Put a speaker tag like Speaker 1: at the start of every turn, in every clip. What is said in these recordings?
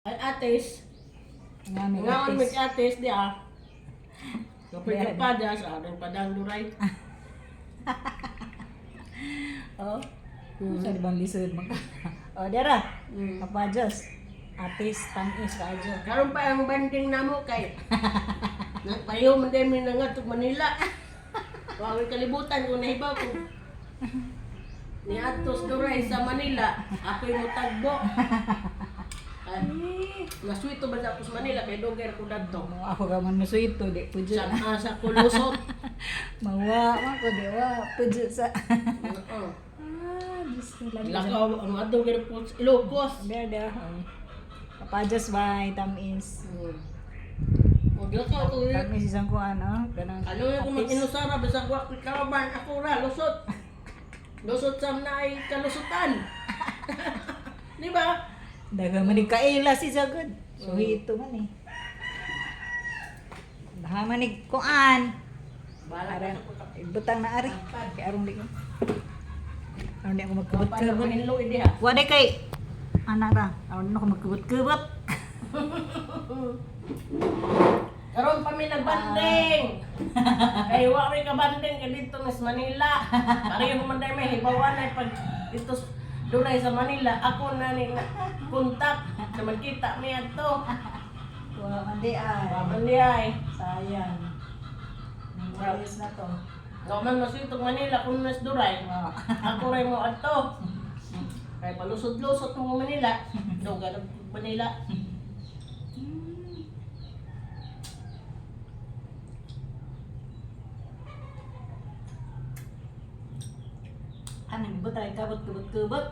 Speaker 1: Ay, ates.
Speaker 2: Nga may
Speaker 1: Ngaon
Speaker 2: atis.
Speaker 1: mig ates di ah. Kapag pa diya sa aring padang duray.
Speaker 2: Oh. Sa di bang lisod man ka. Oh, dara. Kapadyos. Atis, tamis, kaadyo.
Speaker 1: Karon pa ang banding namo kay nagpareho man din mi nangadto Manila. Wa may kalibutan kung nahibaw ko. Ni Atos Duray sa Manila, ako'y mutagbo. Ay, nasuito ba sa ako sa Manila kay dugay ra ko dadto.
Speaker 2: Mo ako ka man musuito, di pudyo.
Speaker 1: Sa asa ko lusot.
Speaker 2: Mawa, man ko di wa, pudyo sa.
Speaker 1: Oo.
Speaker 2: Ah, Diyos ko lagi.
Speaker 1: Lakaw ang adto kay po sa Ilocos.
Speaker 2: Dara, dara. Oh. Kapadyos bay, tamis.
Speaker 1: Maglakaw ko yun.
Speaker 2: Tamis isang kuan, oh. Ganang
Speaker 1: Ano yung kung
Speaker 2: atis.
Speaker 1: mag-inusara, bisag wa ko'y karaban, ako ra, lusot. Lusot sa na ay kalusutan. Di ba?
Speaker 2: Daga man ni kaila si Jagod. Suhito man eh. Daha man ni kuan.
Speaker 1: Bahala
Speaker 2: Ara,
Speaker 1: ka sa kuta.
Speaker 2: ibutang na ari. Kay arong di ko. Arong di ako
Speaker 1: Paano
Speaker 2: magkubot-kubot.
Speaker 1: mahinlo hindi ha?
Speaker 2: Wa di kay anak ra. Arong ako magkubot-kubot.
Speaker 1: Karon pa mi nagbanding. Kay wa mi kabanding kay dito Miss Manila. Pareho man dai may hibawan ay pag dito dunay sa Manila ako na ni na kontak sa magkita mi adto.
Speaker 2: Wa man di ay.
Speaker 1: Wa man di ay.
Speaker 2: Sayang. Memories na to.
Speaker 1: No man masitog Manila kun mas duray.
Speaker 2: Wa.
Speaker 1: Ako ray mo adto. Kay palusod-lusot mo Manila. Duga na Manila.
Speaker 2: Anong ibutang kabot-kubot-kubot.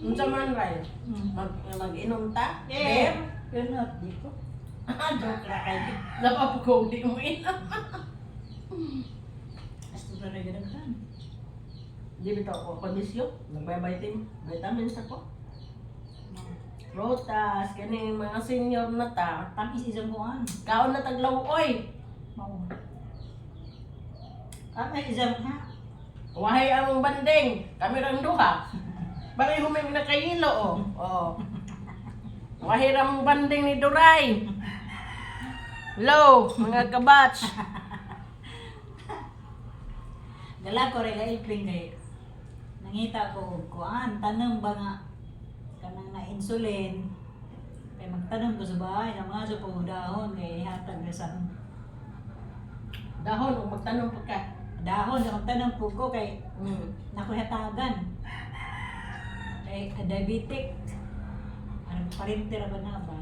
Speaker 1: Unsa man ray? Mag-inom ta?
Speaker 2: Eh,
Speaker 1: Beer?
Speaker 2: ganot di ko.
Speaker 1: Joke ra kay. Lapa po ko di mo inom.
Speaker 2: Asto pa rin ganaghan.
Speaker 1: Di bitaw ko kondisyon. Nagbay-vitamin, vitamins ako. Prutas, kaning mga senior na ta.
Speaker 2: Tamis isang kuan.
Speaker 1: Kaon na taglaw oy.
Speaker 2: Mao. Tamis isang ha.
Speaker 1: Wahay among banding. Kami rang duha. Pareho may nakayilo oh. Oh. Wahay ramong banding ni Duray. Hello, mga kabatch.
Speaker 2: Dala ko rin ilping kay nangita ko og kuan tanong ba nga kanang na insulin kay magtanong ko sa bahay sa mga sa dahon kay ihatag na sa
Speaker 1: Dahon ug magtanom pa ka.
Speaker 2: Dahon sa magtanong po ko kay nakuhatagan kay diabetic anong parente ra ba na ba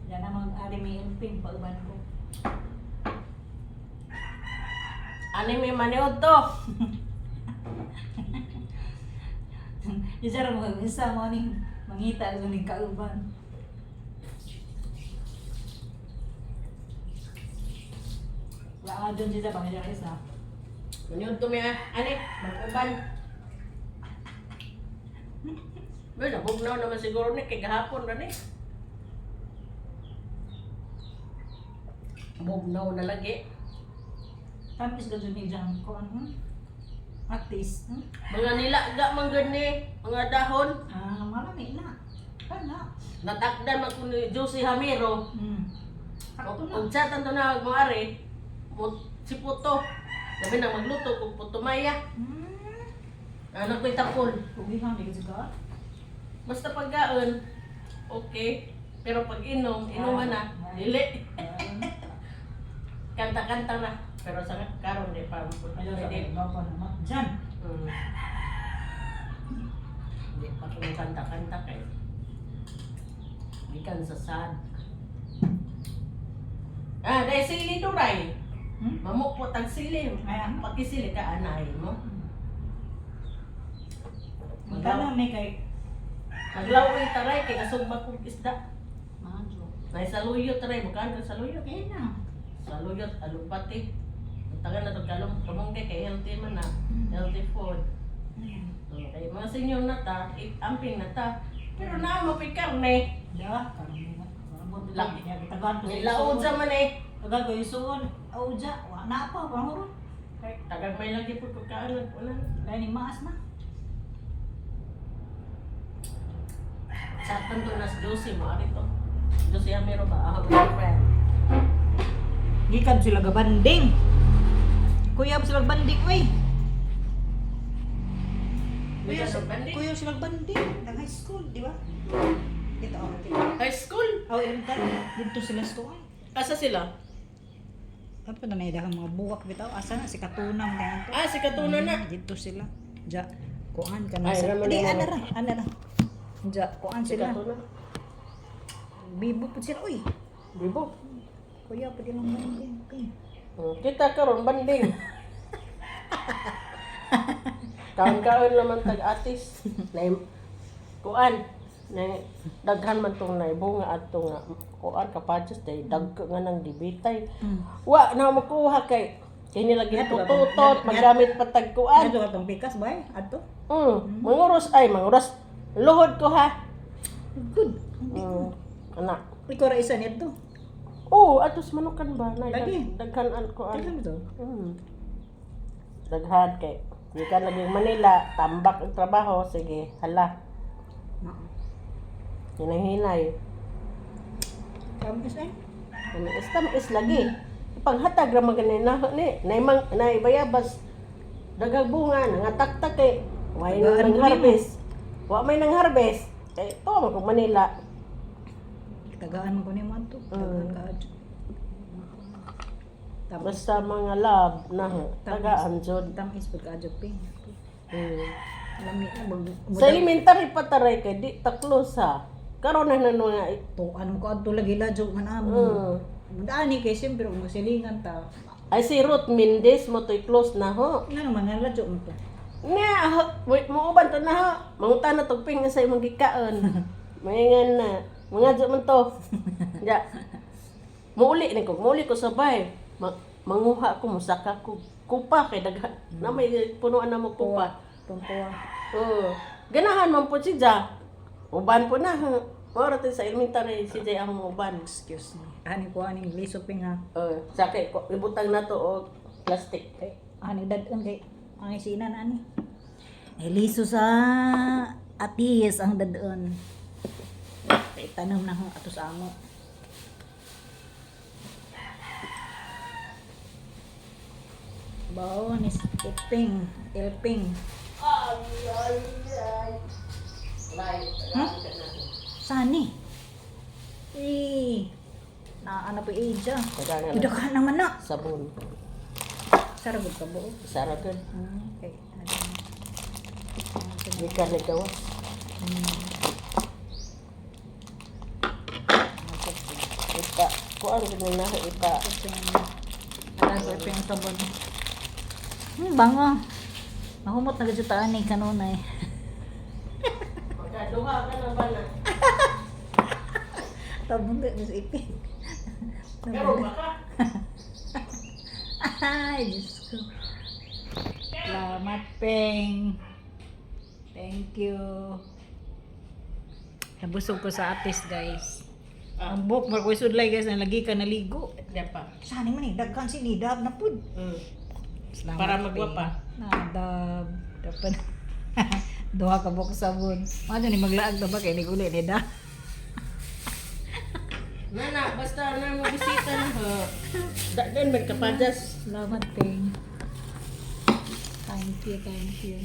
Speaker 2: yan ang mga ari may ilping pauban ko.
Speaker 1: Ani may maniod to.
Speaker 2: Isa ra mo isa mo ning mangita ko ning kauban. Wala doon siya sa pangilya isa.
Speaker 1: Maniod to may ah. Ani mag-uban. Well, nabugnaw naman siguro ni kay gahapon ra ni. Bugnaw na lagi.
Speaker 2: Tamis ka dyan dyan ko ano? Atis.
Speaker 1: Mga nilaga man gud ni, mga dahon.
Speaker 2: Ah, marami na. Kana.
Speaker 1: Natakdan man kun ni Josie Hamiro.
Speaker 2: Sakto na.
Speaker 1: Ug sa tanto na mo ari, mo si Puto. Labi na magluto kog puto maya. Anak ko'y tapol.
Speaker 2: Ugihan di ka.
Speaker 1: Basta pagkaon, okay. Pero pag inom, inuman na, dili. Kanta-kanta na. Pero sa karon di pa mo
Speaker 2: Ayaw sa
Speaker 1: pwede.
Speaker 2: pa naman. Diyan.
Speaker 1: Di pa kung kanta-kanta kay. Gikan sa sad. Ah, dahil sili duray. Mamukpot ang sili.
Speaker 2: Ayan.
Speaker 1: Pakisili ka anay mo.
Speaker 2: Magkano ni kay
Speaker 1: Maglaway taray kay kasugba kog isda.
Speaker 2: Majo.
Speaker 1: Nay saluyot taray, bukan ka saluyot.
Speaker 2: Eh na.
Speaker 1: Saluyot, alugbati. Tagal na to kalong kamungkay kay healthy man na. Healthy food. Kay mga senior na ta, amping na ta. Pero naa mo pay karne.
Speaker 2: Da, karon na.
Speaker 1: Laki.
Speaker 2: Tagaan ko sa
Speaker 1: Nilaod sa man eh.
Speaker 2: Tagaan ko yung suon. Auja, wa na pa panguron.
Speaker 1: Kay tagang may lagi pud pagkaan una.
Speaker 2: Lain ni maas na.
Speaker 1: Tanto na si Josie mo ari to. Josie Amiro ba? Ako girlfriend.
Speaker 2: Gikan sila gabanding. Kuya sila banding oy.
Speaker 1: Kuya sa banding.
Speaker 2: Kuya sila banding ng high school, di ba? Dito oh, dito.
Speaker 1: High school.
Speaker 2: Oh, elementary. Dito sila school.
Speaker 1: Asa sila?
Speaker 2: Ano pa na ang mga buwak bitaw? Asa na si Katunam na to?
Speaker 1: Ah, si Katuna na.
Speaker 2: Dito sila. Ja, kuan ka na
Speaker 1: Ay,
Speaker 2: sa.
Speaker 1: raman
Speaker 2: Di
Speaker 1: na
Speaker 2: ana ra, ana ra. Ja, kuan
Speaker 1: Si
Speaker 2: sila.
Speaker 1: Katuna.
Speaker 2: Bibo pud sila oy.
Speaker 1: Bibo.
Speaker 2: Kuya pud ilang banding. Okay.
Speaker 1: Kita karon banding. Kaon-kaon naman tag atis. Na kuan na daghan man tong naibunga adto nga kuan kapadyos day dagko nga nang gibitay. Wa na makuha kay kini lagi
Speaker 2: Adto ka ba?
Speaker 1: tututot magamit pa tag kuan.
Speaker 2: Adto ka tong pikas bay? Adto.
Speaker 1: Manguros ay manguros. Luhod ko ha.
Speaker 2: Good.
Speaker 1: Anak.
Speaker 2: Ikaw ra isa nito.
Speaker 1: Oh, atos manukan ba? Na,
Speaker 2: Lagi.
Speaker 1: daghan an kuan.
Speaker 2: Daghan to.
Speaker 1: Daghan kay gikan lagi Manila, tambak ang trabaho, sige, hala, hinay-hinay.
Speaker 2: Kamis ay.
Speaker 1: Tamis tamis lagi. Panghatag ra man gani na ni, naimang naibayabas daghang bunga nangataktak kay way
Speaker 2: Tagaan
Speaker 1: nang
Speaker 2: mo
Speaker 1: harvest. Wa may nang harvest. Kay to man kog Manila.
Speaker 2: Tagaan mo ko nimo adto. Tagaan ka adto. Tapos
Speaker 1: Basta mga lab na tagaan jud.
Speaker 2: tamis pud ka adto ping. Lami na bag.
Speaker 1: Sa elementary pa taray kay di taklos ha. Karon na na nga.
Speaker 2: Tuan mo ko adto lagi la joke man amo. Dani kay siyempre kung masilingan ta.
Speaker 1: Ay si Ruth Mendez mo to'y close na ho.
Speaker 2: Nga naman nga ladyo mo to.
Speaker 1: Na, ho, wait, muuban to na ho. Manguta na tugping nga sa imong gikaon. Mahingan na. Mga dyan man to. Ya. Muuli ni ko, muuli ko sabay. Manguha ko, musaka ko. Kupa kay daghan. Na may punuan na mo kupa.
Speaker 2: Tumpuwa.
Speaker 1: Oo. Ganahan man po si Ja. Uban po na. Ho. Mao sa elementary si Jay ang uban.
Speaker 2: Excuse me. Ani ko aning liso ping ha.
Speaker 1: Oh, sa kay ko ibutang na to og plastic.
Speaker 2: Kay ani dadon kay ang isinan ani. Ay liso sa atis ang dadon. Kay tanom na ho ato sa amo. Bao ni iping, ilping.
Speaker 1: Ay, ay, ay. Lai,
Speaker 2: Huh? Sani. Eh. Na ano pa ija.
Speaker 1: Tagangan
Speaker 2: Udah ka naman na.
Speaker 1: Sabon.
Speaker 2: Sarap ka buo.
Speaker 1: Sara gud.
Speaker 2: Okay.
Speaker 1: Di ka nagawa. Ipa, kuan gud na ipa.
Speaker 2: Alam ko yung sabon. Bango. Mahumot na gadyo taan ni kanunay.
Speaker 1: Magkaduha ka na ba na?
Speaker 2: Tabon na sa ipin.
Speaker 1: Pero baka
Speaker 2: Ay, Diyos ko. Salamat, Peng. Thank you. Nabusog ko sa atis, guys. Ang buhok mo ko sudlay, guys, na lagi ka naligo.
Speaker 1: Di pa.
Speaker 2: Saan man eh, daghan si Nidab na pud. Salamat,
Speaker 1: Para magwapa.
Speaker 2: Peng. Nadab. Dapat. Duha ka buhok sabon. Ano ni maglaag na ba kay niguli ni da?
Speaker 1: Nana, basta na mo bisita na ho. Dagan magkapadas.
Speaker 2: Salamat, Peng. Thank you, thank you.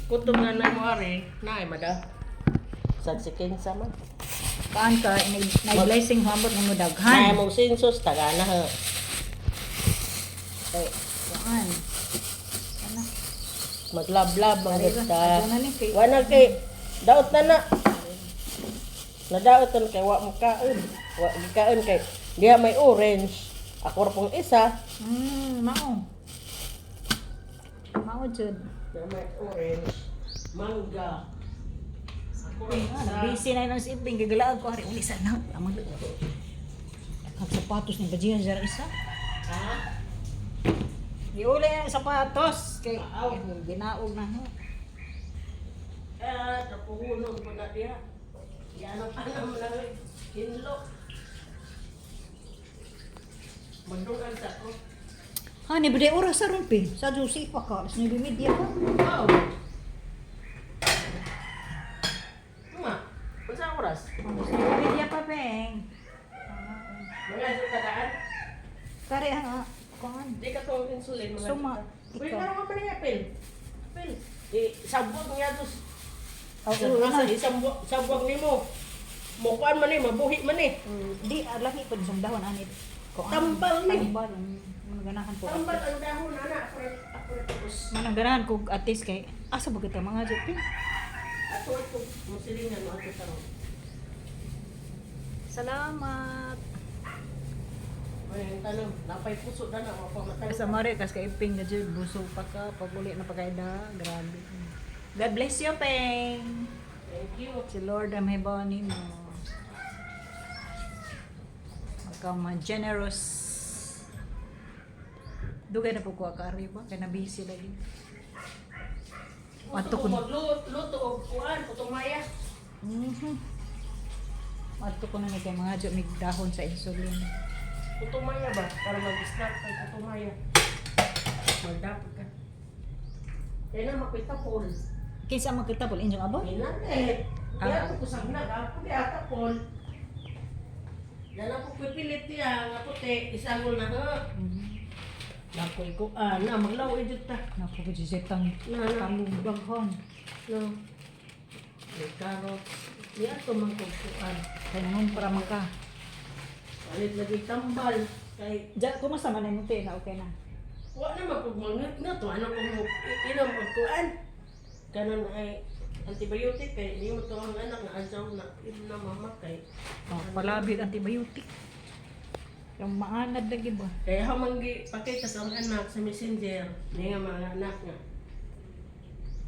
Speaker 1: Kutob na na mo are, naay mada. Sad si kinsa man.
Speaker 2: Kaan ka, na-blessing hambot ng mo
Speaker 1: Naay
Speaker 2: daghan.
Speaker 1: mo census tagana ho.
Speaker 2: Kay, kaan. Ano?
Speaker 1: Maglablab ang
Speaker 2: Ariba,
Speaker 1: gata.
Speaker 2: ato na ni kay.
Speaker 1: Wala kay daot na na. Nadaot na kay wa mo kaon. Wa gikaon kay diha may orange. Ako ra pong isa.
Speaker 2: Mao. Mao jud.
Speaker 1: Diha may orange. Mangga. Ako ra isa.
Speaker 2: Busy na yun sa iping gagalaag ko hari uli sa na. Amang Ang sapatos ni Bajihan zara isa.
Speaker 1: Ha?
Speaker 2: Giuli ang sapatos kay
Speaker 1: Aw.
Speaker 2: ginaog na ho.
Speaker 1: Eh, kapuhunon po na diha. Yan ang anam na hinlo. Magdungan sa ko.
Speaker 2: Ha ni bede oras sa rumpi. Sa Josefa ka, alas 9:30 ka.
Speaker 1: Wow. oras.
Speaker 2: Media pa, Peng.
Speaker 1: Mga sa kadaan.
Speaker 2: Kare ang kuan.
Speaker 1: Di ka tong insulin mga
Speaker 2: Suma,
Speaker 1: Uy,
Speaker 2: ikaw.
Speaker 1: karon man ni apel. Apel. Eh, sabwag niya to.
Speaker 2: Oh,
Speaker 1: Sa isang sabwag nimo. Mukuan man ni, mabuhi man ni.
Speaker 2: Di laki pa sa dahon anit. Kuan.
Speaker 1: Tambal ni.
Speaker 2: Tambal. Mga ganahan ko.
Speaker 1: Tambal ang dahon ana ako ako tapos.
Speaker 2: Manang ganahan ko atis kay asa ba kita mga jud, Peng?
Speaker 1: Ato ato musilingan mo ato tarong.
Speaker 2: Salamat.
Speaker 1: Ay, ang tanong, napay puso na na, mapamatay.
Speaker 2: Sa mare kas kay Peng na jud busog pa ka pag uli na pagkaida. Grabe. God bless you, Peng.
Speaker 1: Thank you.
Speaker 2: Si Lord ang may nimo. Magka generous. Dugay na po ko kaari ba? Kay na busy lagi.
Speaker 1: Gusto
Speaker 2: Ato
Speaker 1: ko
Speaker 2: ko-
Speaker 1: magluto luto og kuan, putumaya.
Speaker 2: Adto ko na ni kay mga jud mig dahon sa insulin.
Speaker 1: Putumaya ba? Para mag-snack kay putumaya. Magdapot ka. Kaya na makita Paul.
Speaker 2: Kinsa man kita pul inyong abot?
Speaker 1: Hinanit.
Speaker 2: Ah.
Speaker 1: Kaya ako kusang na, ako di ata Paul. Dala ko pipilit niya, nga puti, isangol na ha. Nakoy ko, ah, na, maglaw eh, ta.
Speaker 2: Naku ko jud tang
Speaker 1: Na, na.
Speaker 2: tamubaghon.
Speaker 1: No. May carrots. Di ato man kong kuan.
Speaker 2: Kay nangon para man ka.
Speaker 1: Palit lagi tambal. Kay,
Speaker 2: Ja, kumusta man imong tiil na okay na?
Speaker 1: wa na man kung mangat na to. Ano kung inom og kuan. Kanon ay antibiotic kay hindi mo to ang anak na adyaw na na mama kay.
Speaker 2: Oh, palabig antibiotic. Yung maanad lagi ba?
Speaker 1: Kaya hamang gi pakita sa ang anak sa messenger niya mga anak nga.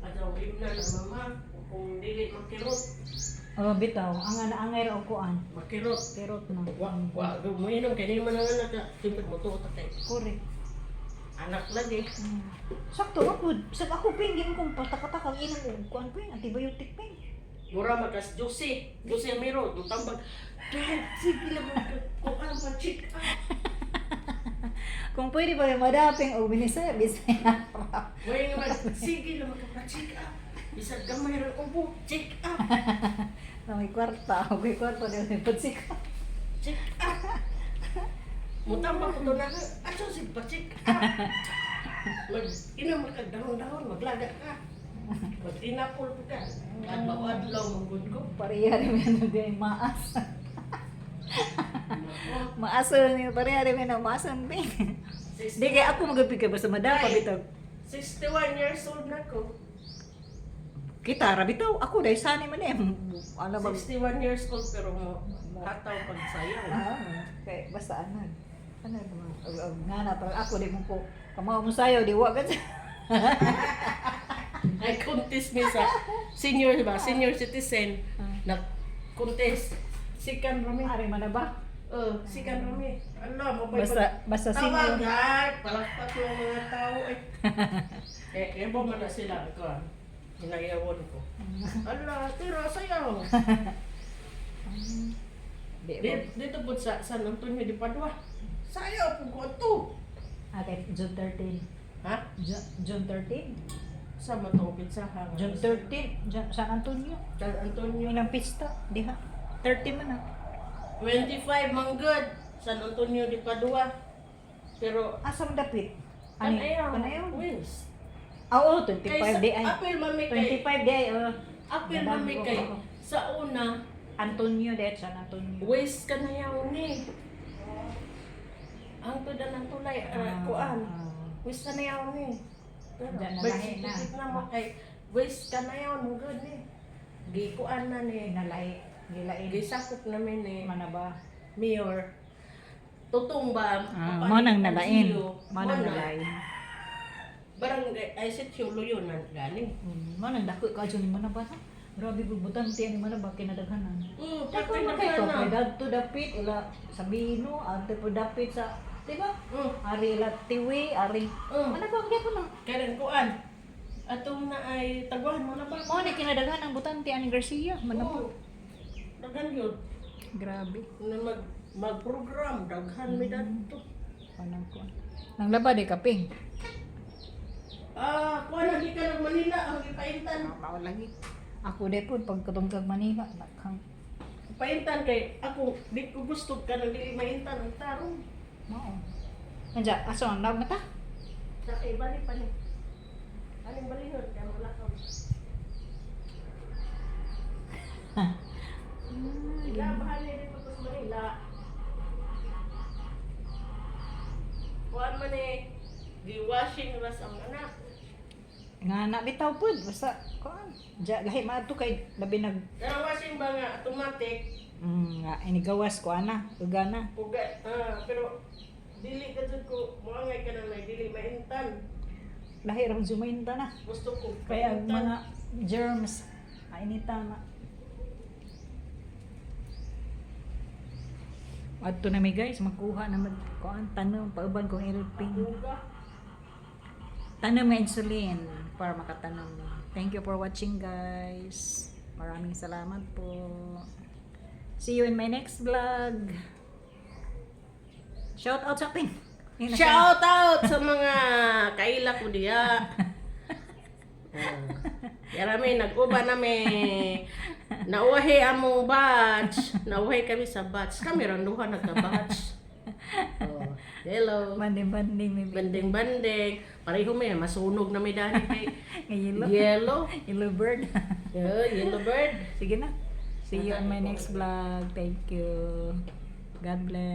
Speaker 1: Adyaw na na mama kung dili makirot,
Speaker 2: Oh, bitaw, ang ana angay ra og kuan.
Speaker 1: makirot.
Speaker 2: Terot na.
Speaker 1: Wa wa mo inom kay di man ang anak ka siyempre mo to kay
Speaker 2: Correct.
Speaker 1: anak lagi.
Speaker 2: Sakto ako. Sa ako ping kong patakatakang inom og kuan ping antibiotic ping.
Speaker 1: Mura makas Jose, Jose Amiro, tambag. Dad, sige lang kuan pa check up.
Speaker 2: Kung pwede pa yung madaping og binisaya bisaya.
Speaker 1: Ngayon naman, sige lang magpa-check up. Bisag gamay ra ubo, check up.
Speaker 2: Na may kwarta, og may kwarta di may patsika.
Speaker 1: Check up. Mutambak ko to na, aso si pa-check up. Mag, ina magkagdahon-dahon, maglaga ka. Mag-tinapol ka. Adlaw-adlaw, manggod ko.
Speaker 2: Pareha rin man di maas. Maas ni pareha rin man maason ping. Di kay ako magapig kay basta madapa
Speaker 1: Ay.
Speaker 2: bitaw.
Speaker 1: 61 years old na ko.
Speaker 2: Kita ra bitaw ako dai sani man eh. Ano ba?
Speaker 1: 61 years old pero mo hataw pagsayaw.
Speaker 2: Ah, kay basta ano. Ano ba? Og nga na parang ako di mo ko kamao mo sayo di wa ka.
Speaker 1: Ay contest mi sa senior ba? Senior citizen.
Speaker 2: Ah.
Speaker 1: Na contest. Sikan rami.
Speaker 2: Ari man na ba?
Speaker 1: Oh, sikan rami. Ala, mo pa
Speaker 2: Basta basta
Speaker 1: Tawag,
Speaker 2: senior.
Speaker 1: ay, palakpak ng mga tao eh. Eh, ebo man na sila ko. Hinayawon ko. Ala, tira sayaw.
Speaker 2: Di ba?
Speaker 1: Dito po sa San Antonio de Padua. Sayaw po ko to.
Speaker 2: Ah, kay June 13.
Speaker 1: Ha?
Speaker 2: June 13?
Speaker 1: Sa matupit sa hangin.
Speaker 2: June 13, June, San Antonio.
Speaker 1: San Antonio.
Speaker 2: Yung ilang pista, diha. 30 man ah.
Speaker 1: 25 manggod. San Antonio de Padua. Pero
Speaker 2: Asa man dapit? Ani?
Speaker 1: Kanayaw.
Speaker 2: Kanayaw?
Speaker 1: Wins.
Speaker 2: Ah, oo,
Speaker 1: Kay
Speaker 2: 25
Speaker 1: sa
Speaker 2: di ay.
Speaker 1: Apil mami kay
Speaker 2: 25 di ay, oh.
Speaker 1: Apil mami kay sa una
Speaker 2: Antonio di ay, San Antonio.
Speaker 1: waste kanayaw ni. Ang tudan ng tulay
Speaker 2: Ah,
Speaker 1: kuan.
Speaker 2: ah.
Speaker 1: Waste kanayaw ni. Pero
Speaker 2: Diyan na
Speaker 1: birth
Speaker 2: lahi na.
Speaker 1: certificate na mo kay waste kanayaw mo gud ni. Gikuan na ni.
Speaker 2: Nalai, gilain.
Speaker 1: Gisakop namin ni
Speaker 2: Mana ba?
Speaker 1: Mayor. Tutong ba?
Speaker 2: Ah,
Speaker 1: Papalit
Speaker 2: mo nang
Speaker 1: ang
Speaker 2: nalain.
Speaker 1: siyo.
Speaker 2: Mo nang
Speaker 1: Mo na.
Speaker 2: nalain.
Speaker 1: Barangay ay sitio Luyo na galing.
Speaker 2: Mo nang dako ka ni mana ba? Grabe gud butante ani mana ba kinadaghanan.
Speaker 1: Dako
Speaker 2: Dako
Speaker 1: na
Speaker 2: man kay to
Speaker 1: na.
Speaker 2: kay dadto dapit ila Sabino, adto po dapit sa, di ba? Ari ila Tiwi, ari. Mana ba gyapon na?
Speaker 1: Kailan kuan? Atong na ay tagwahan mo na ba?
Speaker 2: Mo ni kinadaghan ang butante ani Garcia, mana ba?
Speaker 1: Oo. Daghan yun.
Speaker 2: Grabe.
Speaker 1: Na mag-program, daghan mi dadto.
Speaker 2: Panang kuan. Nang laba di kaping.
Speaker 1: Ah, kuan lagi ka ng Manila ang gipaintan.
Speaker 2: Mao lagi. Ako de po pagkatungkag Manila, nakhang
Speaker 1: Paintan kay ako di ko gusto ka nang dili maintan ang tarong.
Speaker 2: Mao. Anja, aso ang lawag na ta?
Speaker 1: Sa kay bali pa ni. Aning balihon kay maglakaw. Ila bahali dito sa Manila. Kuan man eh, gi-washing ras ang anak.
Speaker 2: Nga na bitaw pud basta kuan. Ja lahi maadto kay labi nag
Speaker 1: Pero washing ba nga automatic
Speaker 2: nga inigawas ko ana, uga na.
Speaker 1: uga ah, pero dili ka jud ko moangay ka na may dili maintan.
Speaker 2: Lahi ra sumainta na.
Speaker 1: Gusto ko
Speaker 2: Kaya ang
Speaker 1: paintan.
Speaker 2: mga germs mainita na. Adto na mi guys, magkuha na mag kuan tanom pauban kong ilping.
Speaker 1: Uga.
Speaker 2: Tanom nga insulin para makatanom. Thank you for watching, guys. Maraming salamat po. See you in my next vlog. Shout out sa akin. Yun na siya.
Speaker 1: Shout out sa mga kaila ko diya. Yara mi nag-uba na mi. Nauwahi among batch. Nauwahi kami sa batch. Kami randuhan nagka-batch. Oh, hello.
Speaker 2: Banding-banding may
Speaker 1: Banding-banding. Pareho mi masunog na mi dani kay
Speaker 2: Nga yellow.
Speaker 1: yellow.
Speaker 2: Yellow bird.
Speaker 1: Yeah, yellow bird.
Speaker 2: Sige na. See you on my next vlog. Thank you. God bless.